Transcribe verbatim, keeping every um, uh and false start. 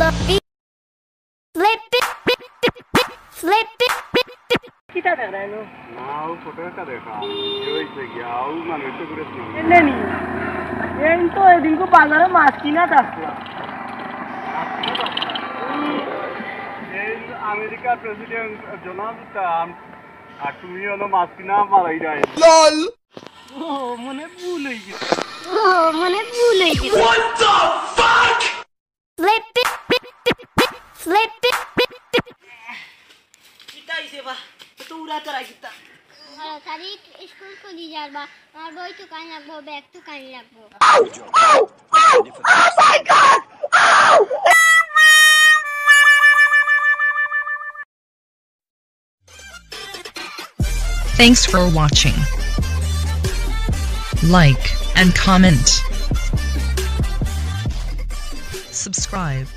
Flip it, flip it, flip it. কিতা দেখরা এনো? না, ও ফটো একটা দেখা। কি হইছে গিয়া? ও মানুষ তো ঘুরে না। এনে নি। এই তো এদিনকু বাজারো মাছ কিনাত আছলা। এই আমেরিকার প্রেসিডেন্ট ডোনাল্ড ট্রাম্প, আর তুমি হলো মাছ কিনা মারাই যায়। ও, মনে ভুল হয়ে গেছে। ও, মনে ভুল হয়ে গেছে। What the fuck? Flip it, flip it, flip it. কিতা হইছে বা? এত উড়াতাড়া কিতা? বারো তারিখ স্কুল খুলি যার বা, আমার বই তো কান লাগবো, ব্যাগ তো কান লাগবো। Thanks for watching. Like and comment. Subscribe